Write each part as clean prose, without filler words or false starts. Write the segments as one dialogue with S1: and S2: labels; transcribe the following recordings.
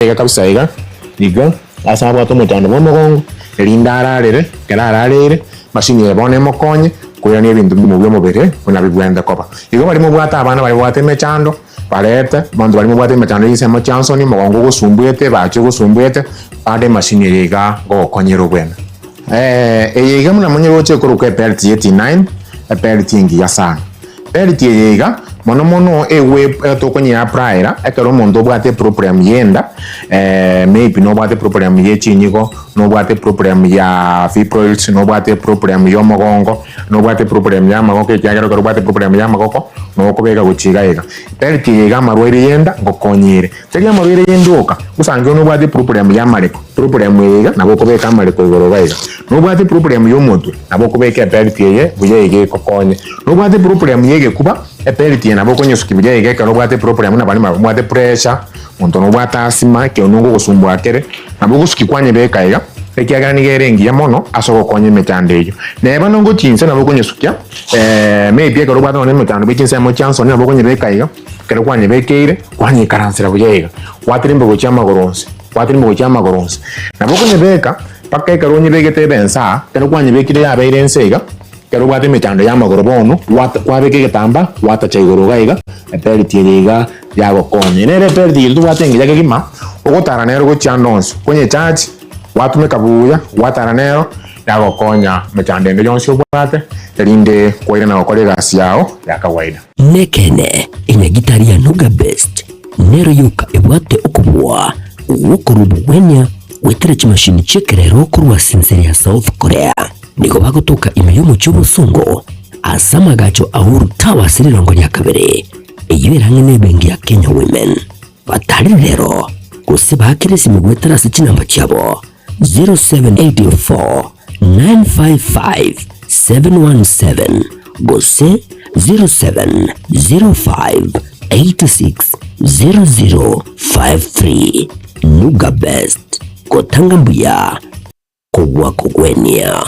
S1: Iga kabisa iga, iga ase abwate omochando bw'omogongo, erinde ararere, ekero arareire, machine eye bono emokonye koirania ebinto bi'omobere buna bibwenerete koba. Igo baria mobwate abana baria babwate emechando, barete, abanto baria mobwate emechando ya chinsemo chia nsoni, omogongo ogosumbuete, ebachi ogosumbuete, bande emachine eye iga ngogokonyera obwene. Eye iga buna monyeroche ekorokwa ebelt ya 89, ebelt engiya sana. Belt eye iga, mono mono egwe tokonyeapplyera ekero omonto obwate eproblem y'enda, maybe nobwate eproblem ye chinyigo, nobwate eproblem ya fibroids, nobwate eproblem ya omogongo, nobwate eproblem ya amagoko ekiagera ekero obwate eproblem ya amagoko, nokobeka gochia iga iga. Belt eye iga amarwaire y'enda ngokonyere. Tari amarwaire y'enda oka, gose ange nobwate eproblem ya amareko, eproblem eye iga nabo okobeka amareko igoro iga iga. Nobwate eproblem y'omotwe, nabo okobeka ebelt eye buya iga ekokonye. Nobwate eproblem y'egekuba, ebelt eye nabo okonyesukia buya iga ekero obwate eproblem buna baria babwate pressure, monto nobwate asthma, ekeonungu ogosumbua kere, nabo ogosukia kwanyebeka iga, ekiagera nigo ere engiya mono ase ogokonya emechando eyio. Neba nongochia inse nabo okonyesukia, maybe ekero obwate nonye emechando bwe chinsemo chia nsoni nabo okonyebeka iga. Ekero kwanyebekeire, kwanyeikaransera buya iga, gwatirimba gochia amagoro onsi, gwatirimba gochia amagoro onsi. Nabo okonyebeka mpaka ekero onyebegete ebe ense aa, ekero kwanyebekire yabeire ense iga, ekero obwate emechando y'amagoro bono, gwata kwabeka egetambaa, gwatacha igoro iga iga, ebelt eye iga yagokonya. Nere ebelt eye tobwate engiya kegima, ogotara nero gochia ande onsi, konyecharge, gwatumeka buya, gwatara nero, yagokonya mechando ende yonsi obwate, erinde kwairana gokora egasi yao ya kawaida.
S2: Nekeene, enyagitari ya Nuga Best nero yoka ebwate okobua gw'okorua obogwenia goetera chimashini chi'ekerero korwa ase ense ya South Korea. Nigo bagotoka ime y'omochie obosongo ase amagacho a Uhuru Towers rirongo ria kabere, eyio ere ang'e n'ebenki ya Kenya Women. Batarire rero gose baakere esimi goetera ase chinamba chiabo 0784 955 717 gose 0705 86 0053. Nuga Best, gotanga mbuya kobua kogwenia.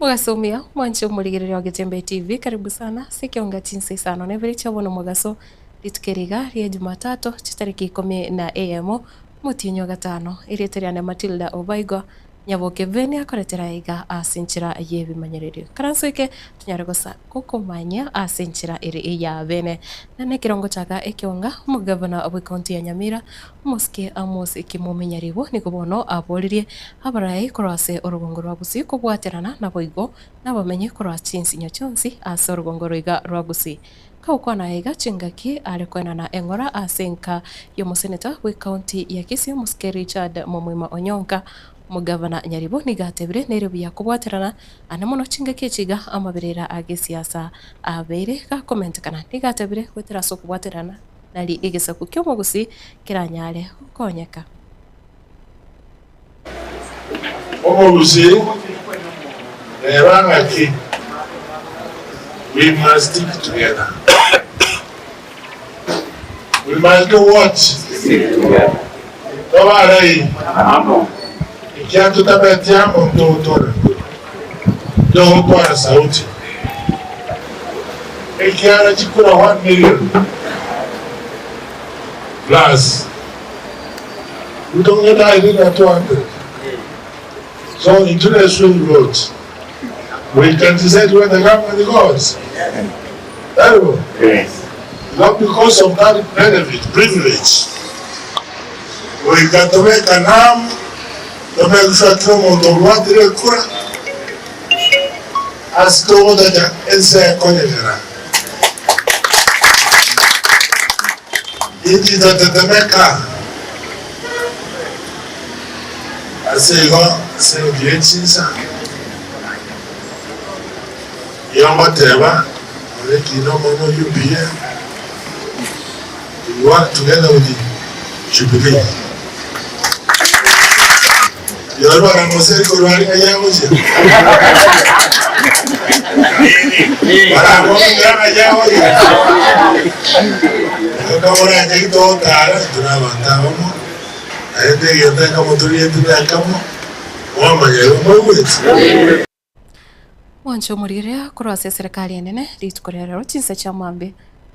S3: Mogaso omuya, mwanche omorigereria wa Getembe TV, karibu sana ase ekeonga chinsa isano na ibere chia bono omogaso, rituko eri iga ria Jumatatu, chitariki ikomi na eyemo, omotienyi o gatano, erieta riane Matilda Obaigwa, Nyaboke Veni akoretera aiga ase enchera y'ebimanyererio. Ikaranso eke tonyare gosa gokomanya ase enchera ere eya bene. Na nekerongo chaka ekeonga, omogavana bw'ecounty ya Nyamira, Omosike Amos Kimumi Nyaribo nigo bono aboririe abarai korwa ase orogongo rwa Gusii kobwaterana naboigo nabamenyi korwa chinsinyo chionsi ase orogongo roiga rwa Gusii. Kagokwana aiga chingaki are koenana eng'ora ase enka y'omoseneta bw'ecounty ya Kisii Omosike Richard Momwima Onyonka, Omogavana Nyaribo nigo atebire nere buya kobwaterana ande mono chingaki echi iga amaberera a gesiasa abeire gakomentekana. Nigo atebire goetera ase okobwaterana nari egesaku ki'omogusii keranyare gokonyeka.
S4: Omogusii reba ng'aki we must stick together we must do what? Tobe arai ekiagera totabeti amo ntotore togotwara sauti ekiagera chikura 1 million plus We don't get either than 200. So into the swing vote, we can decide where the government goes. Terrible. Yes. Not because of that benefit, privilege. We can to make an arm, to make sure kila omonto obwatire ekura, ase togotacha ense ekonyegera. Inki totetemeka? Ase igo, ase engencho ye chinsa, nigo ngoteba, ore ekina omwana o UPA, we work together with Jubilee. Rirorio baramoseri korwa aria ng'ai agochia. Baramomenya ng'ai agochia. Nkamoranche gitogotara, intwe na abanto abamo, naende egento ekemo torieti nekemo, mwamanya igo moigweti.
S3: Mwanche omorigereria korwa ase eserekari enene rituko ria rero chinsa chia mambia.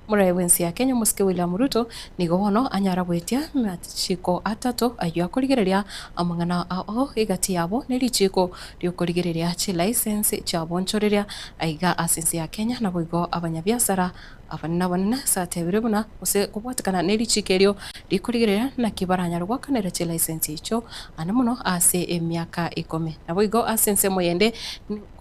S3: Omorai bw'ense ya Kenya omosike William Ruto nigo bono anyara goetia amachiko atato ayio akorigereria amang'ana ao egati yabo ne richiko riokorigereria chilicense chiabonchoreria aiga ase ense ya Kenya naboigo abanyabiasara abanene abanene ase atebire buna gose kobwatekana ne richiko erio rikorigereria naki baranyare goakanera chilicense echio ande mono ase emiaka ikomi. Naboigo ase ensemo yende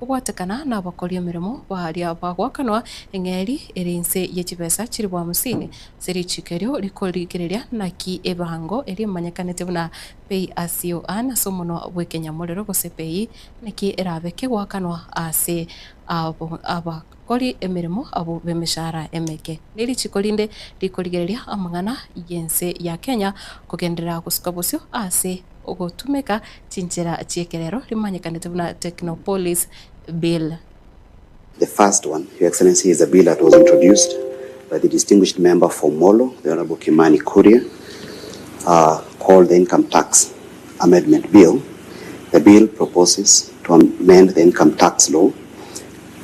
S3: Kobwatekana nabakori emeremo baria bagoakanwa eng'eria ere inse ye chibesa chilifu hamsini ase richiiko erio rikorigereria naki ebango eria emanyekanete buna Pay as you earn ase omonwa bw'ekenyamorero gose PAYE naki erabe kegoakanwa ase abakori emeremo abwo b'emeshahara emeke. Nerichiiko rinde rikorigereria amang'ana y'ense ya Kenya kogenderera gosuka bosio ase ogotumeka chinchera chi'ekerero rimanyekanete buna Technopolis Bill.
S5: The first one, Your Excellency, is a bill that was introduced by the distinguished member for Molo, the Honorable Kimani Kuria, uh, called the Income Tax Amendment Bill. The bill proposes to amend the income tax law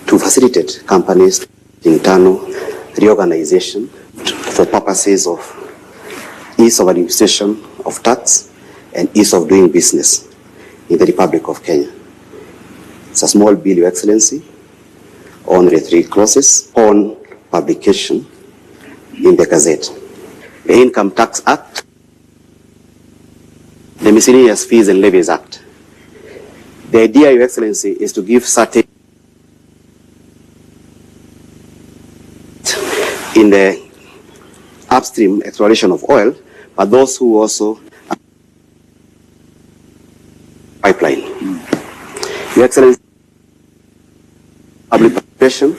S5: to facilitate companies' internal reorganization for purposes of ease of administration of tax and ease of doing business in the Republic of Kenya. It's a small bill, Your Excellency, only three clauses on publication in the Gazette. The Income Tax Act, the Miscellaneous Fees and Levies Act. The idea, Your Excellency, is to give certain in the upstream exploration of oil, but those who also pipeline. Your Excellency, public participation,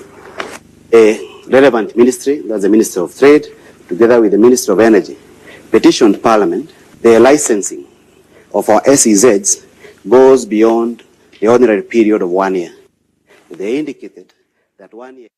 S5: a relevant ministry, that's the Ministry of Trade, together with the Ministry of Energy, petitioned Parliament the licensing of our SEZs goes beyond the ordinary period of one year. They indicated that one year.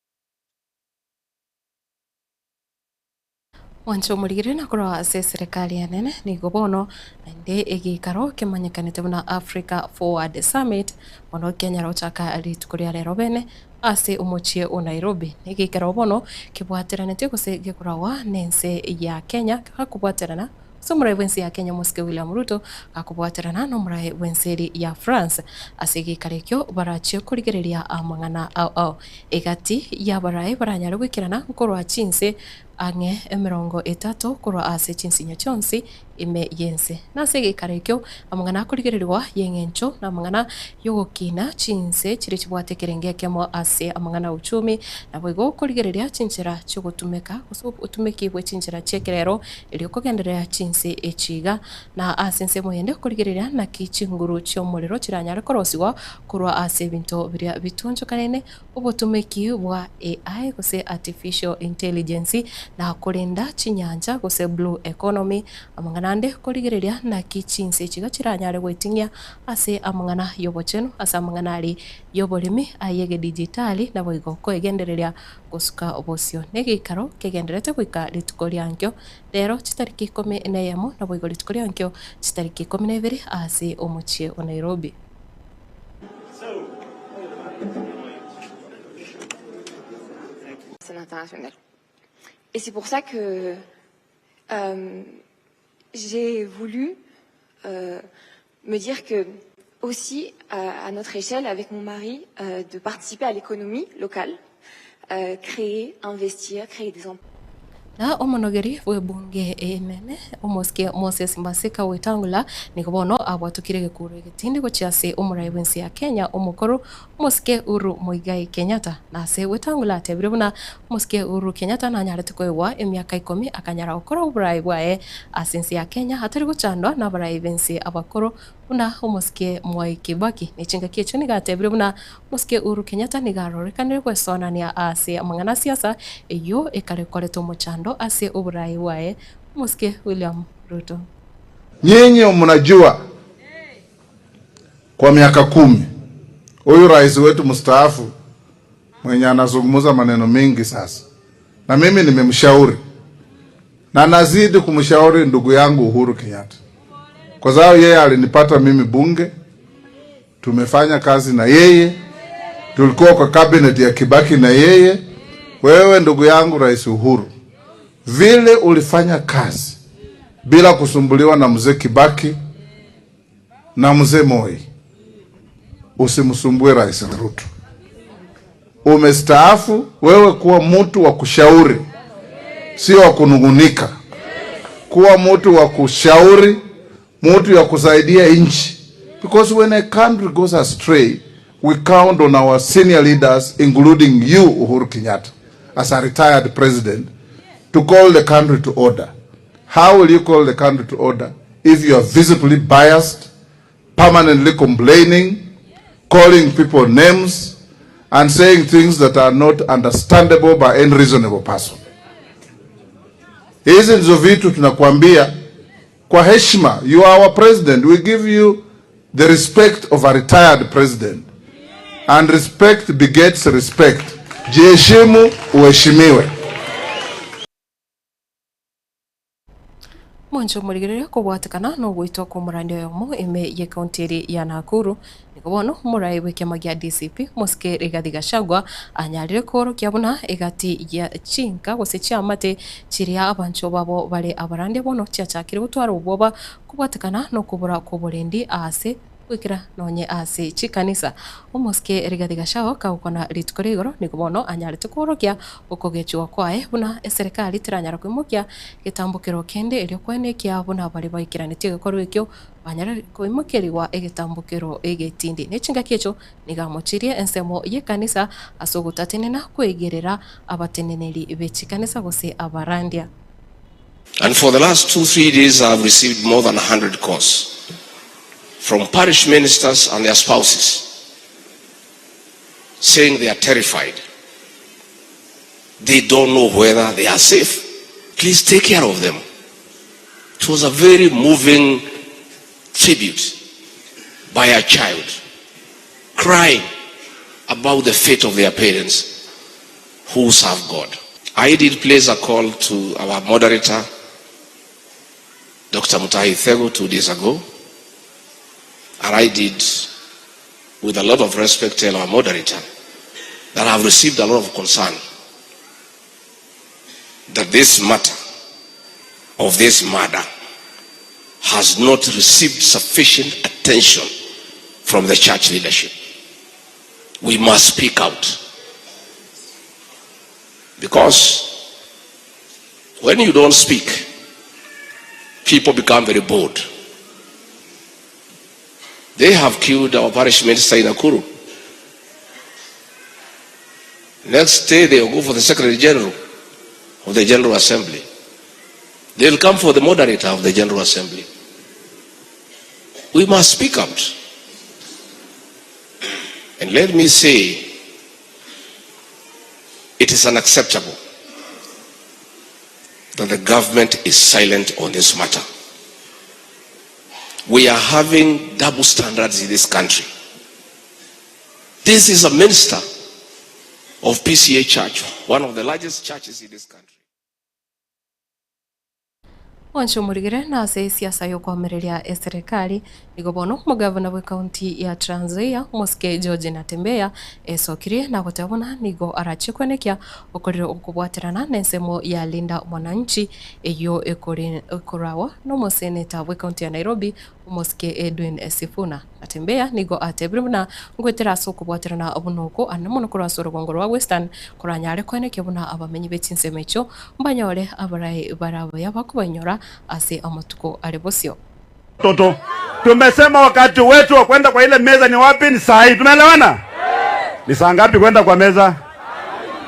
S3: Mwanche omorigire na korwa ase eserekari enene nigo bono naende egeikaro kemanyekanete buna Africa Forward Summit bono kianyara gochaka rituko ria rero bene ase omochie o Nairobi. Negeikaro bono kebwateranetie gose gekoragwa nense ya Kenya gakobwaterana Ase omorai bw'ense ya Kenya omosike William Ruto gakobwaterana nomorai bw'ense eri ya France ase egeikaro ekio barachie korigereria amang'ana ao ao egati y'abarai baranyare goikerana nkorwa chinse ang'e emerongo etato korwa ase chinsinyo chionsi ime y'ense. Nase egeikaro ekio amang'ana akorigererigwa y'eng'encho namang'ana y'ogokina chinse chiria chibwate ekerengo ekemo ase amang'ana a uchumi naboigo korigereria chinchera chiogotumeka gose obotumeki bwe chinchera chi'ekerero Erio kogenderera chinse echi iga, na ase ensemo eyende korigereria naki chinguru chi'omorero chiranyare korosigwa korwa ase ebinto biria bitonchokaine, obotomeki bwa AI gose Artificial Intelligence, na korenda chinyancha gose Blue Economy. Amang'ana ande korigereria naki chinse echi iga chiranyare goeting'ia ase amang'ana y'obochenu, ase amang'ana aria y'oboremi, ay'egedijitali, naboigo koegendereria Gosuka obosio negeikaro kegendererete goika rituko ria nkio, rero chitariki ikomi na eyemo, naboigo rituko ria nkio chitariki ikomi na ibere ase omochie o Nairobi.
S6: internationale. Et c'est pour ça que euh, j'ai voulu euh, me dire que aussi, à notre échelle, avec mon mari, euh, de participer à l'économie locale, euh, créer, investir, créer des emplois.
S3: Na omonogeri bw'ebunge enene, omosike Moses Masika Wetangula, nigo bono abwatokire egekuro egetindi gochia ase omorai bw'ense ya Kenya omokoro, omosike Uhuru Muigai Kenyatta. Na ase Wetangula atebire buna omosike Uhuru Kenyatta nanyarete koegwa emiaka ikomi akanyara gokora oborai bwaye ase ense ya Kenya atari gochandwa nabarai b'ense abakoro Buna omosike Mwai Kibaki ne chingaki echio nigo atebire buna omosike Uhuru Kenyatta nigo arorekanire gwesonania ase amang'ana a siasa eyio ekare koreta omochando ase oborai bwaye omosike William Ruto.
S7: Nyinyi mnajua. Kwa miaka kumi huyu rais wetu mstaafu mwenye anazungumza maneno mengi sasa, na mimi nimemshauri na nazidi kumshauri ndugu yangu Uhuru Kenyatta, kwa sababu yeye alinipata mimi bunge, tumefanya kazi na yeye, tulikuwa kwa cabinet ya Kibaki na yeye. Wewe ndugu yangu Rais Uhuru, vile ulifanya kazi bila kusumbuliwa na mzee Kibaki na mzee Moi, usimsumbue Rais Ruto. Umestaafu wewe, kuwa mtu wa kushauri, sio wa kunungunika. Kuwa mtu wa kushauri, mtu ya kusaidia nchi, because when a country goes astray we count on our senior leaders including you Uhuru Kenyatta as a retired president to call the country to order. How will you call the country to order if you are visibly biased, permanently complaining, calling people names and saying things that are not understandable by any reasonable person? Hizi ndizo vitu tunakuambia kwa heshima. You are our president. We give you the respect of a retired president. And respect begets respect. Jiheshimu, uheshimiwe.
S3: Mwanche omorigereria kobwatekana nogoitwa kw'omorandi oyomo ime y'ekaunti eri ya Nakuru. Nigo bono omorai bw'ekiama gia DCP Mosike Rigathi Gachagua anyarire koorokia buna egati ya chinka gose chiamate chiria abanchwa babo bare abarandia bono chiachakire gotwara obwoba kobwatekana nokobora kw'oborendi aase Goikera nonye ase chikanisa. Omosike Rigathi Gachagua kagokwana rituko ria igoro nigo bono anyarete koorokia okogechigwa kwaye buna eserekari teranyara koimokia getambokero kende erio koenekia buna baria baikeranetie egekorwa ekio banyare koimokerigwa egetambokero egetindi. Ne chingaki echio nigo amochirie ensemo y'ekanisa ase ogotatenena kweigerera abateneneri be chikanisa gose abarandia.
S8: And for the last 2, 3 days, I have received more than 100 calls from parish ministers and their spouses saying they are terrified. They don't know whether they are safe. Please take care of them. It was a very moving tribute by a child crying about the fate of their parents who serve God. I did place a call to our moderator, Dr. Mutahi Thego, 2 days ago, and I did, with a lot of respect, tell our moderator that I've received a lot of concern that this matter of this murder has not received sufficient attention from the church leadership. We must speak out. Because when you don't speak, people become very bold. They have killed our parish minister in Nakuru. Next day, they will go for the Secretary General of the General Assembly. They will come for the moderator of the General Assembly. We must speak out. And let me say, it is unacceptable that the government is silent on this matter. We are having double standards in this country. This is a minister of PCEA Church, one of the largest churches in this country.
S3: Mwanche omorigere na ase esiasa yokoamereria eserekari nigo bono omogavana bwe county ya Trans Nzoia omosike George Natembeya esokirie na goteba buna nigo arachie kwenekia okorire okobwaterana na ensemo ya Linda Mwananchi eyio ekorawa na omoseneta bwe county ya Nairobi omosike Edwin Sifuna. Natembeya nigo atebire buna ngoetera ase okobwaterana buna oko ande mono korwa ase orogongo rwa Western koranyare kwenekia buna abamenyi be chinsemo echio mbanyore abarai barabaya bakobanyora ase amatuko are bosio.
S9: Toto tumesema wakati wetu wa kwenda kwa ile meza ni wapi? Ni saa hii. Tumeelewana? Ni saa ngapi kwenda kwa meza?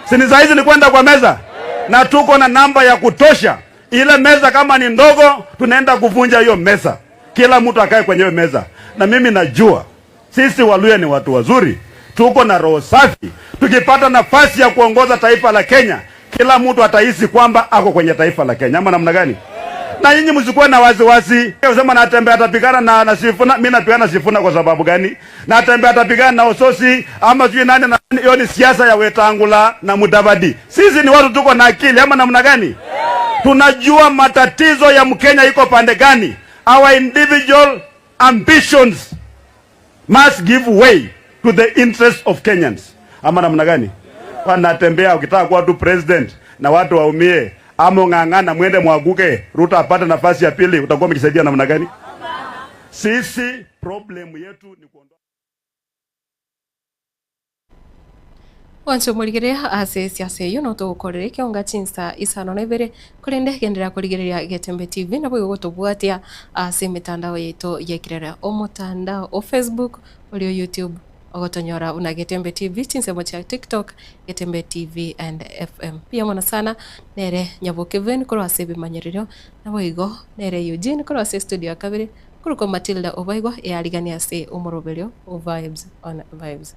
S9: Si ni saa hizi ni kwenda kwa meza, na tuko na namba ya kutosha. Ile meza kama ni ndogo, tunaenda kuvunja hiyo meza, kila mtu akae kwenye hiyo meza. Na mimi najua sisi Waluhya ni watu wazuri, tuko na roho safi. Tukipata nafasi ya kuongoza taifa la Kenya, kila mtu atahisi kwamba ako kwenye taifa la Kenya, ama namna gani? Na nyinyi msikuwe na wasiwasi. Kusema Natembeya atapigana na, na Sifuna, mimi napigana na Sifuna kwa sababu gani? Natembeya atapigana na Ososi ama sijui nani na nani, hiyo ni siasa ya Wetangula na Mudavadi. Sisi ni watu tuko na akili ama namna gani? Tunajua matatizo ya Mkenya iko pande gani. Our individual ambitions must give way to the interest of Kenyans. Ama namna gani? Wanatembea ukitaka kuwa tu president na watu waumie, ama ung'ang'ana mwende mwaguke, Ruto apate nafasi ya pili, utakuwa umejisaidia namna gani? Sisi problem yetu ni kuondoa
S3: Gwancha omorigereria ase esiasa eyio notogokorera ekeonga chinsa isano na ibere, korende genderera korigereria Getembe TV naboigo gotobwatia ase emetandao yaito ya omotandao o Facebook oria o YouTube ogotonyora buna Getembe TV, chinsemo chia TikTok Getembe TV and FM. Mbuya mono sana nere Nyaboke Vane korwa ase ebimanyererio naboigo nere Eugene korwa ase estudio ya kabere korwa kwa Matilda Obaigwa eyarigania ase omoroberio o Vibes on Vibes.